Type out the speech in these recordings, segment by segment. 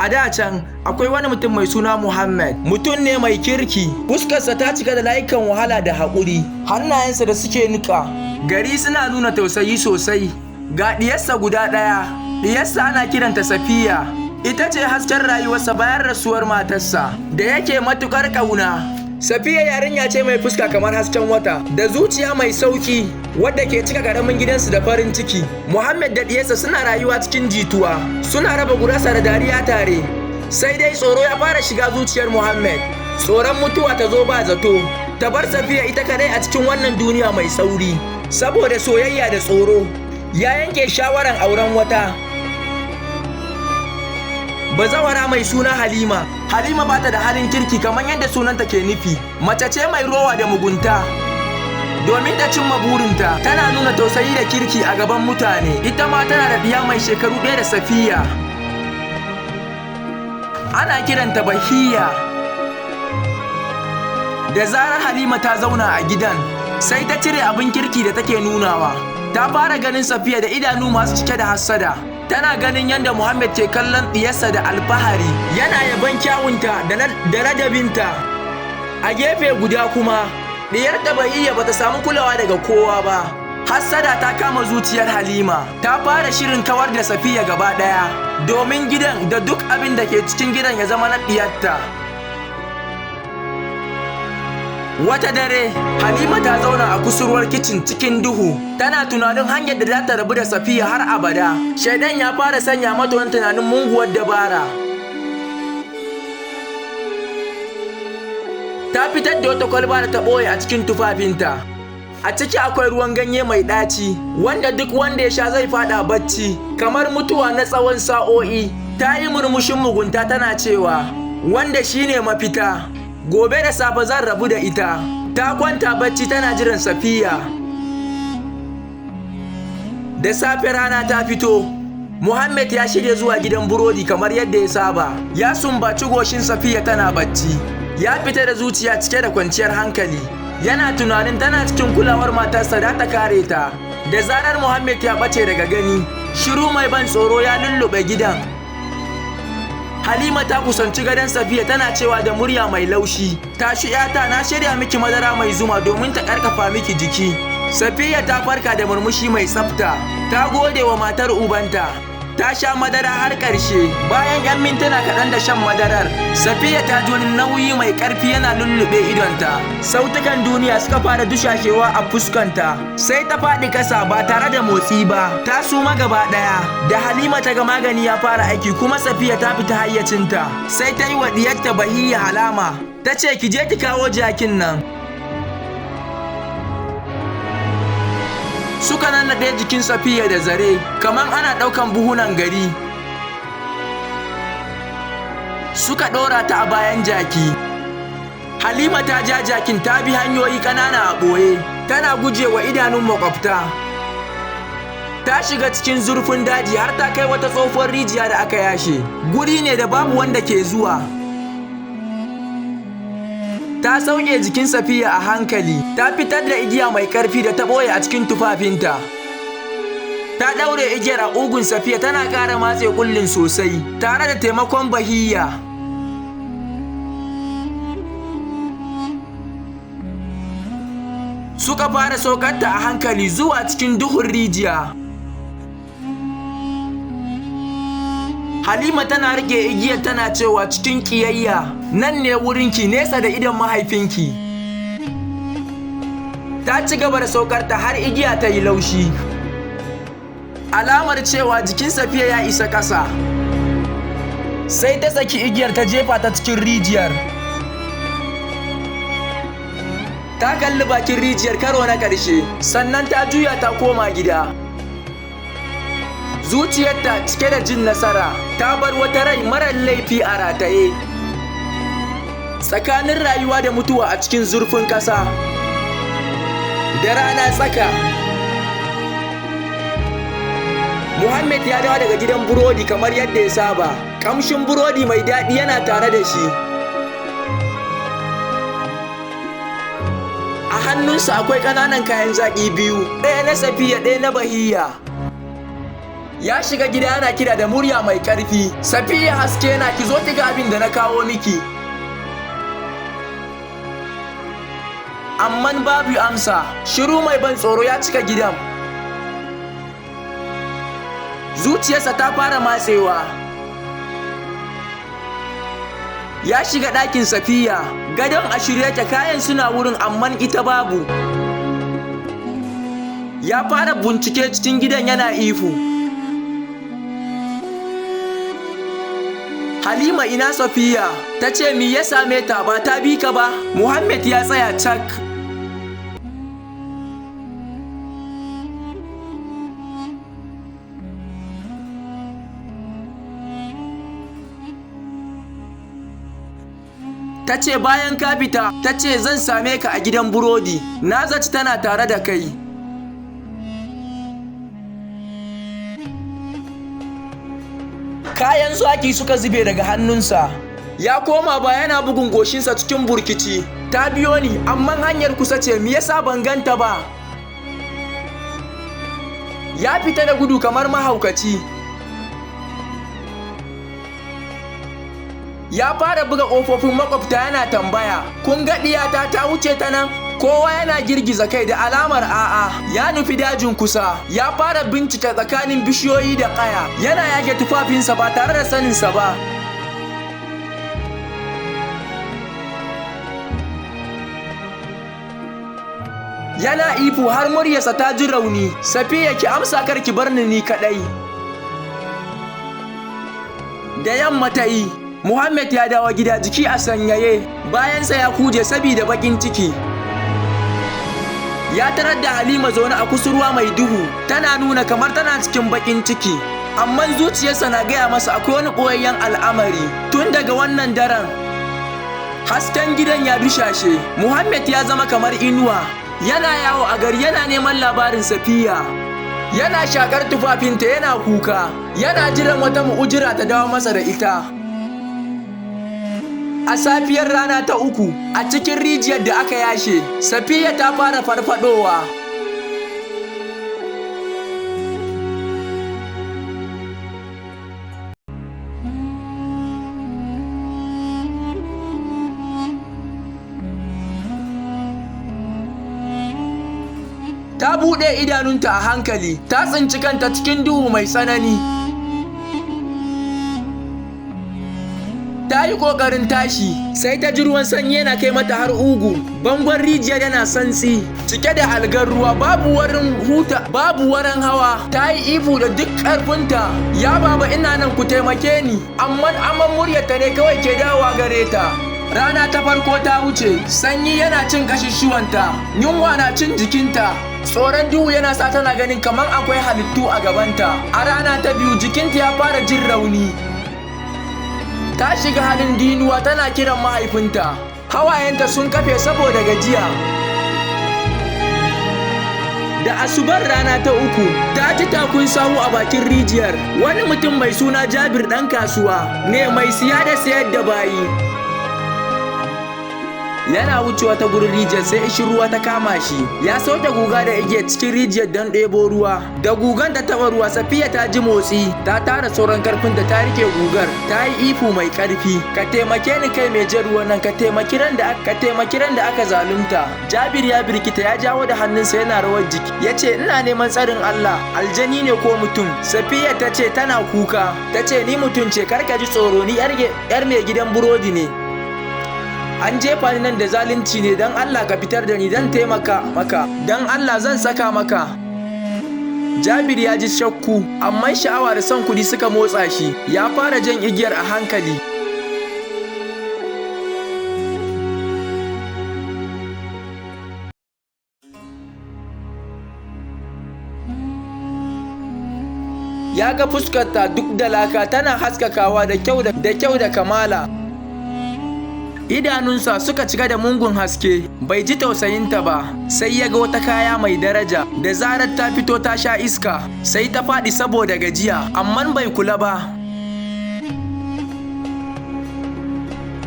A da can akwai wani mutum mai suna Muhammad. Mutum ne mai kirki. Fuskarsa ta cika da layukan wahala da haƙuri. Hannayensa da suke nika gari suna nuna tausayi sosai. Ga ɗiyarsa guda ɗaya. Ɗiyarsa ana kiranta Safiya. Ita ce hasken rayuwarsa bayan rasuwar matarsa da yake matuƙar ƙauna. Safiya yarinya ce mai fuska kamar hasken wata, da zuciya mai sauki wadda ke cika karamin gidansu da farin ciki. Muhammad da diyarsa suna rayuwa cikin jituwa, suna raba gurasa da dariya tare. Sai dai tsoro ya fara shiga zuciyar Muhammad. Tsoron mutuwa ta zo ba zato, ta bar Safiya ita kadai a cikin wannan duniya mai sauri. Saboda soyayya da tsoro, ya yanke shawaran auren wata bazawara mai suna Halima. Halima bata da halin kirki kamar yadda sunanta ke nufi. Mace ce mai rowa da mugunta. Domin ta cimma burinta, tana nuna tausayi da kirki a gaban mutane. Ita ma tana da ɗiya mai shekaru 1 da Safiya. Ana kiranta Bahiya. Da zarar Halima ta zauna a gidan, sai ta cire abin kirki da take nunawa. Ta fara ganin Safiya da idanu masu cike da hassada. Tana ganin yadda Muhammad ke kallon ɗiyarsa da alfahari, yana yaban kyawunta da ladabinta. A gefe guda kuma, ɗiyar ta Bahiyya bata samu kulawa daga kowa ba. Hassada ta kama zuciyar Halima, ta fara shirin kawar da Safiya gaba ɗaya, domin gidan da duk abin da ke cikin gidan ya zama na ɗiyarta. Wata dare, Halima ta zauna a kusurwar kicin cikin duhu, tana tunanin hanyar da za ta rabu da Safiya har abada. Shaidan ya fara sanya mata wani tunanin munguwar dabara. Ta fitar da wata kwalba da ta ɓoye a cikin tufafinta. A ciki akwai ruwan ganye mai ɗaci, wanda duk wanda ya sha zai faɗa bacci, kamar mutuwa na tsawon sa'o'i. Ta yi murmushin mugunta tana cewa, wanda shine mafita. Gobe da safe zan rabu da ita. Ta kwanta bacci tana jiran Safiya. Da safe rana ta fito, Muhammad ya shirya zuwa gidan burodi kamar yadda ya saba. Ya sumbaci goshin Safiya tana bacci. Ya fita da zuciya cike da kwanciyar hankali. Yana tunanin tana cikin kulawar matarsa da ta kare ta. Da zarar Muhammad ya bace daga gani, shiru mai ban tsoro ya lullube gidan. Halima ta kusanci gadon Safiya tana cewa da murya mai laushi, "Tashi 'yata, na shirya miki madara mai zuma domin ta karkafa miki jiki." Safiya ta farka da murmushi mai tsafta, ta gode wa matar ubanta. Ta sha madara har ƙarshe. Bayan 'yan mintuna kaɗan da shan madarar, Safiya ta ji wani nauyi mai ƙarfi yana lullube idonta. Sautukan duniya suka fara dushashewa a fuskanta. Sai ta faɗi ƙasa ba tare da motsi ba. Ta suma gaba ɗaya. Da Halima ta ga magani ya fara aiki kuma Safiya ta fita hayyacinta, sai ta yi wa ɗiyarta Bahiyya halama. Ta ce, "Ki je ki kawo jakin nan." Suka nannaɗe jikin Safiya da zare, kamar ana ɗaukan buhunan gari. Suka ɗora ta a bayan jaki. Halima ta ja jakin ta bi hanyoyi ƙanana a ɓoye, tana gujewa idanun makwabta. Ta shiga cikin zurfin daji har ta kai wata tsohuwar rijiya da aka yashe. Guri ne da babu wanda ke zuwa. Ta sauke jikin Safiya a hankali, ta fitar da igiya mai ƙarfi da ta ɓoye a cikin tufafinta. Ta ɗaure igiyar a ƙugun Safiya tana ƙara matse ƙullin sosai, tare da taimakon Bahiyya. Suka fara saukarta a hankali zuwa cikin duhun rijiya. Halima tana rike igiyar tana cewa cikin ƙiyayya, "Nan ne wurinki, nesa da idon mahaifinki." Ta ci gaba da saukarta har igiya ta yi laushi. Alamar cewa jikin Safiya ya isa ƙasa. Sai ta saki igiyar ta jefa ta cikin rijiyar. Ta kalli bakin rijiyar karo na ƙarshe, sannan ta juya ta koma gida. Zuciyarta cike da jin nasara, ta bar wata rai marar laifi a rataye tsakanin rayuwa da mutuwa a cikin zurfin ƙasa. Da rana tsaka, Muhammad ya dawo daga gidan burodi kamar yadda ya saba. Kamshin burodi mai daɗi yana tare da shi. A hannunsa akwai ƙananan kayan zaƙi biyu, ɗaya na Safiya, ɗaya na Bahiyya. Ya shiga gida yana kira da murya mai ƙarfi. Safiya, haske na, ki zo ki ga abin da na kawo miki. Amman babu amsa, shiru mai ban tsoro ya cika gidan. Zuciyarsa ta fara matsewa. Ya shiga ɗakin Safiya, gadon a shirye ta, kayan suna wurin, amman ita babu. Ya fara bincike cikin gidan yana ihu. Halima, ina Safiya? Ta ce, mi ya same ta? Ba ta bi ka ba? Muhammad ya tsaya cak. Ta ce, bayan ka fita ta ce zan same ka a gidan burodi. Na zaci tana tare da kai. Kayan zaki suka zube daga hannunsa. Ya koma ba yana bugun goshinsa cikin burkici. Ta biyo ni, amma hanyar kusa ce, me yasa ban ganta ba? Ya fita da gudu kamar mahaukaci. Ya fara buga ƙofofin makwabta yana tambaya, kun ga ɗiyata ta wuce ta nan? Kowa yana girgiza kai da alamar a'a. Ya nufi dajin kusa, ya fara bincike tsakanin bishiyoyi da ƙaya, yana yage tufafinsa ba tare da saninsa ba. Yana ihu har muryarsa ta ji rauni, Safiya, ki amsa, kar ki bar ni ni kaɗai. Da yamma ta yi, Muhammad ya dawo gida jiki a sanyaye, bayansa ya kuje sabida bakin ciki. Ya tarar da Halima zaune a kusurwa mai duhu, tana nuna kamar tana cikin bakin ciki. Amma zuciyarsa na gaya masa akwai wani ɓoyayyen al'amari. Tun daga wannan daren, hasken gidan ya dushashe, Muhammad ya zama kamar inuwa. Yana yawo a gari yana neman labarin Safiya. Yana shakar tufafinta yana kuka, yana jiran wata mu'ujiza ta dawo masa da ita. A safiyar rana ta uku, a cikin rijiyar da aka yashe, Safiya ta fara farfadowa. Ta buɗe idanunta a hankali, ta tsinci kanta cikin duhu mai tsanani. Ta yi ƙoƙarin tashi, sai ta ji ruwan sanyi yana kai mata har ugu. Bangon rijiyar yana santsi, cike da algar ruwa, babu wurin huta, babu wurin hawa. Ta yi ihu da duk ƙarfinta, ya baba, ina nan, ku taimake ni. Amma aman muryarta ne kawai ke dawowa gare ta. Rana ta farko ta wuce, sanyi yana cin kashushuwanta, yunwa na cin jikinta. Tsoron duhu yana sa tana ganin kamar akwai halittu a gabanta. A rana ta biyu, jikinta ya fara jin rauni. Ta shiga halin dinuwa tana kiran mahaifinta. Hawayenta sun kafe saboda gajiya. Da asubar rana ta uku, ta ji takun sawu a bakin rijiyar. Wani mutum mai suna Jabir, ɗan kasuwa ne mai siya da sayar da bayi. Yana wucewa ta gurin rijiyar sai ishin ruwa ta kama shi. Ya sauke guga da igiyar cikin rijiyar don ɗebo ruwa. Da gugan ta taɓa ruwa, Safiya ta ji motsi. Ta tara sauran karfin da ta rike gugar. Ta yi ihu mai ƙarfi. Ka taimake ni, kai mai jan ruwan nan, ka taimaki ran da aka zalunta. Jabir ya birkita, ya jawo da hannunsa yana rawar jiki. Ya ce, ina neman tsarin Allah, aljani ne ko mutum? Safiya ta ce tana kuka. Ta ce, ni mutum ce, kar ka ji tsoro, ni yar mai gidan burodi ne. An jefa ni nan da zalunci ne, don Allah ka fitar da ni, don taimaka maka. Don Allah zan saka maka. Jabir ya ji shakku, amma sha'awa da son kudi suka motsa shi. Ya fara jan igiyar a hankali. Ya ga fuskarta duk da laka, tana haskakawa da kyau da kamala. Idanunsa suka cika da mungun haske, bai ji tausayinta ba, sai ya ga wata kaya mai daraja. Da zarar ta fito ta sha iska, sai ta faɗi saboda gajiya, amma bai kula ba.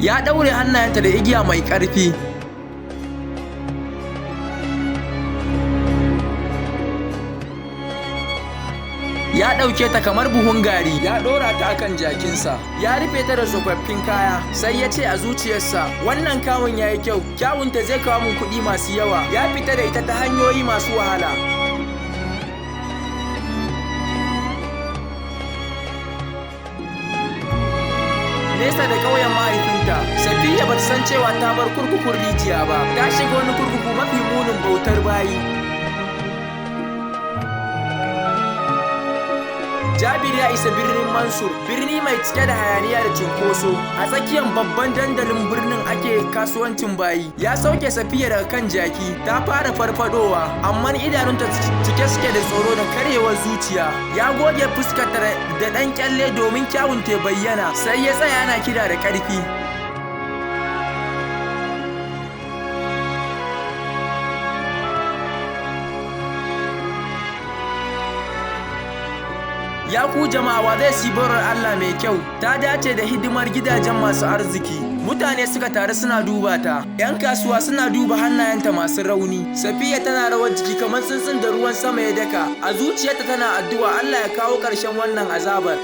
Ya ɗaure hannayenta da igiya mai ƙarfi. Ya ɗauke ta kamar buhun gari, ya ɗora ta akan jakinsa, ya rufe ta da tsofaffin kaya, sai ya ce a zuciyarsa, wannan kawun ya yi kyau, kyawunta zai kawo min kuɗi masu yawa. Ya fita da ita ta hanyoyi masu wahala. Nesa da ƙauyen mahaifinta, Safiya ba ta san cewa ta bar kurkukun rijiya ba, ta shiga wani kurkuku mafi munin bautar bayi. Jabir ya isa birnin Mansur, birni mai cike da hayaniya da cunkoso. A tsakiyar babban dandalin birnin ake kasuwancin bayi. Ya sauke Safiya daga kan jaki, ta fara farfadowa, amma idanunta cike suke da tsoro da karyewar zuciya. Ya goge fuskarta da ɗan kyalle domin kyawun ta bayyana, sai ya tsaya yana kira da ƙarfi. Ya ku jama'a, wa zai si barar Allah mai kyau, ta dace da hidimar gidajen masu arziki. Mutane suka taru suna duba ta, 'yan kasuwa suna duba hannayenta masu rauni. Safiya tana rawar jiki kamar tsuntsun da ruwan sama ya daka, a zuciyarta tana addu'a Allah ya kawo ƙarshen wannan azabar.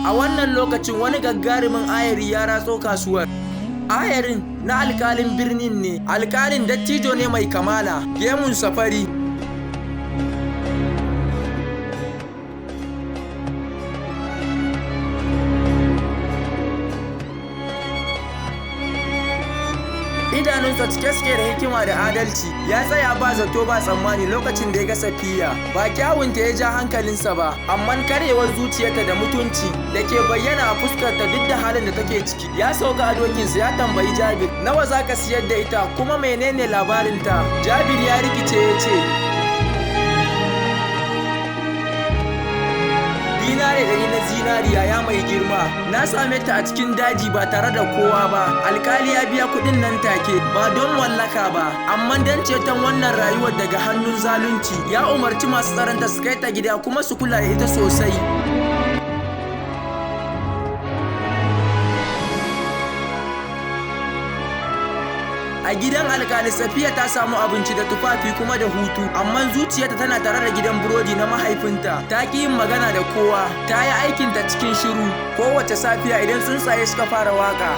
A wannan lokacin wani gagarumin ayari ya ratso kasuwar. Ayarin na alkalin birnin ne, alkalin dattijo ne mai kamala, gemun safari. Idanunsa cike suke da hikima da adalci, ya tsaya ba zato ba tsammani lokacin da ya ga Safiya. Ba kyawunta ya ja hankalinsa ba, amma karyewar zuciyarta da mutunci da ke bayyana a fuskarta duk da halin da take ciki. Ya sauka a dokinsa ya tambayi Jabir, nawa za ka siyar da ita kuma menene labarinta? Jabir ya rikice ya ce, dinare 100 na zinariya ya mai girma, na same ta a cikin daji ba tare da kowa ba. Alkali ya biya kuɗin nan take, ba don mallaka ba, amma don ceton wannan rayuwar daga hannun zalunci. Ya umarci masu tsaronta su kai ta gida kuma su kula da ita sosai. A gidan alkali, Safiya ta samu abinci da tufafi kuma da hutu, amma zuciyarta tana tare da gidan burodi na mahaifinta. Ta ki yin magana da kowa, ta yi aikinta cikin shiru. Kowace safiya idan tsuntsaye suka fara waka,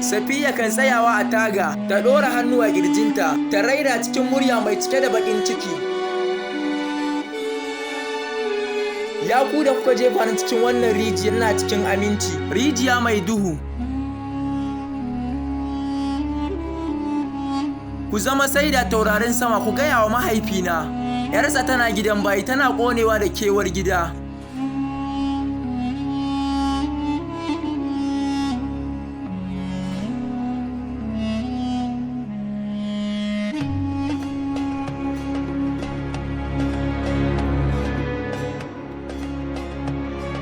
Safiya kan tsayawa a taga, ta ɗora hannu a ƙirjinta, ta raira cikin murya mai cike da baƙin ciki. Ya ku da kuka jefa ni cikin wannan rijiyar na cikin aminci, rijiya mai duhu. Ku zama sai da taurarin sama, ku gaya wa mahaifina. ‘Yarsa tana gidan bayi, tana ƙonewa da kewar gida.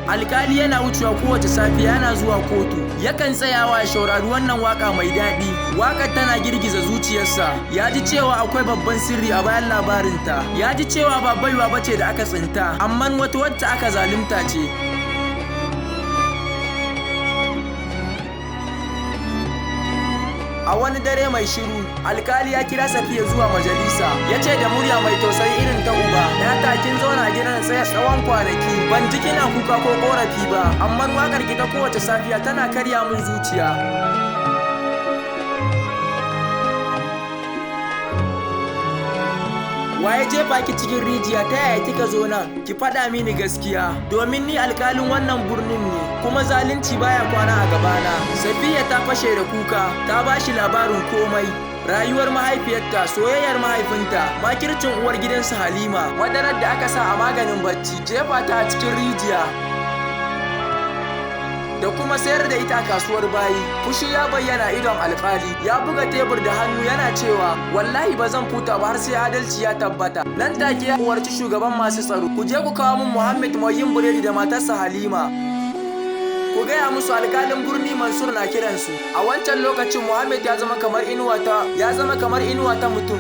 Alkali yana wucewa kowace safiya yana zuwa kotu. Yakan tsayawa ya shaurari wannan waka mai daɗi. Wakar tana girgiza zuciyarsa. Ya ji cewa akwai babban sirri a bayan labarinta. Ya ji cewa ba baiwa bace da aka tsinta, amma wata wacce aka zalunta ce. A wani dare mai shiru, alkali ya kira Safiya zuwa majalisa. Ya ce da murya mai tausayi irin ta uba, "Yata, kin zauna a gidan tsaye tsawon kwanaki, ban ji kina kuka ko korafi ba, amma wakar ki ta kowace safiya tana karya min zuciya. Waye jefa ki cikin rijiya? Ta yaya kika zo nan? Ki faɗa mini gaskiya, domin ni alkalin wannan birnin ne, kuma zalunci baya kwana a gabana." Safiya ta fashe da kuka, ta ba shi labarin komai. Rayuwar mahaifiyarta, soyayyar mahaifinta, makircin uwar gidansu Halima, madarar da aka sa a maganin bacci, jefa ta a cikin rijiya, da kuma sayar da ita a kasuwar bayi. Fushi ya bayyana idon alkali, ya buga tebur da hannu yana cewa, "Wallahi ba zan futa ba har sai adalci ya tabbata." Nan take ya umarci shugaban masu tsaro, "Ku je ku kawo min Muhammad mai yin buredi da matarsa Halima. Ku gaya musu alkalin birni Mansur na kiransu." A wancan lokacin Muhammad ya zama kamar inuwa ta ya zama kamar inuwa ta mutum.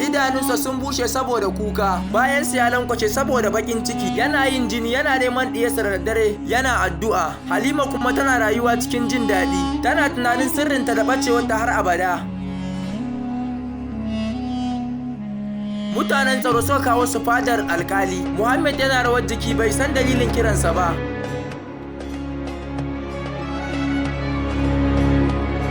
Idanunsa sun bushe saboda kuka, bayansa ya lankwace saboda bakin ciki. Yana yin jini, yana neman ɗiyarsa da daddare, yana addu'a. Halima kuma tana rayuwa cikin jin daɗi, tana tunanin sirrinta da ɓacewarta har abada. Mutanen tsaro suka kawo su fadar alkali. Muhammad yana rawar jiki, bai san dalilin kiransa ba.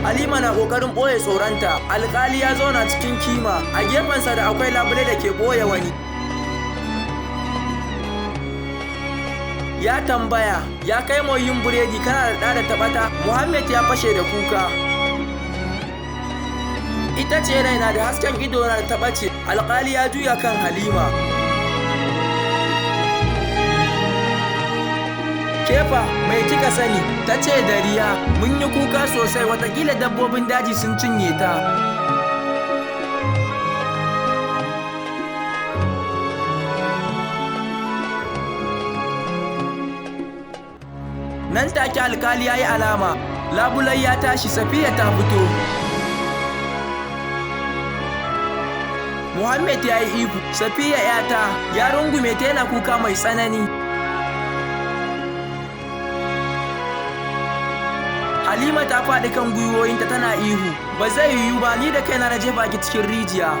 Halima na kokarin ɓoye tsoronta. Alkali ya zauna cikin kima, a gefensa da akwai labule da ke ɓoye wani. Ya tambaya, ya kai mai yin buredi, kana da ɗa da ta ɓata? Muhammad ya fashe da kuka. Ita ce raina da hasken idona da ta ɓace. Alkali ya juya kan Halima. Kefa, mai kika sani? Ta ce dariya, mun yi kuka sosai, watakila dabbobin daji sun cinye ta. Nan take alkali ya yi alama, labulai ya tashi, Safiya ta fito. Muhammad ya yi ihu, Safiya ‘yata, ya rungume ta yana kuka mai tsanani. Halima ta faɗi kan gwiwoyinta tana ihu, ba zai yiwu ba, ni da kaina na jefa ki cikin rijiya.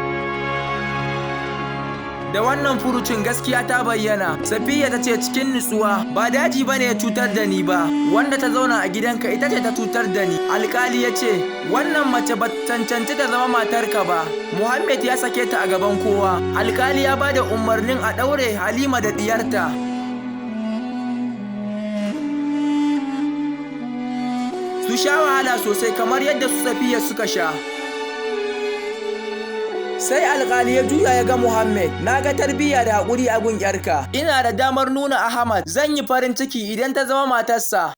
Da wannan furucin gaskiya ta bayyana. Safiya ta ce cikin nutsuwa, ba daji ba ne ya cutar da ni ba, wanda ta zauna a gidanka ita ce ta cutar da ni. Alkali ya ce, wannan mace ba cancanci ta zama matarka ba. Muhammad ya sake ta a gaban kowa. Alkali ya ba da umarnin a ɗaure Halima da ɗiyarta. Su sha wahala sosai kamar yadda su Safiya suka sha. Sai alkali ya juya ya ga Muhammad, na ga tarbiyya da haƙuri a gun ‘yarka. Ina da damar nuna Ahmad, zan yi farin ciki idan ta zama matarsa.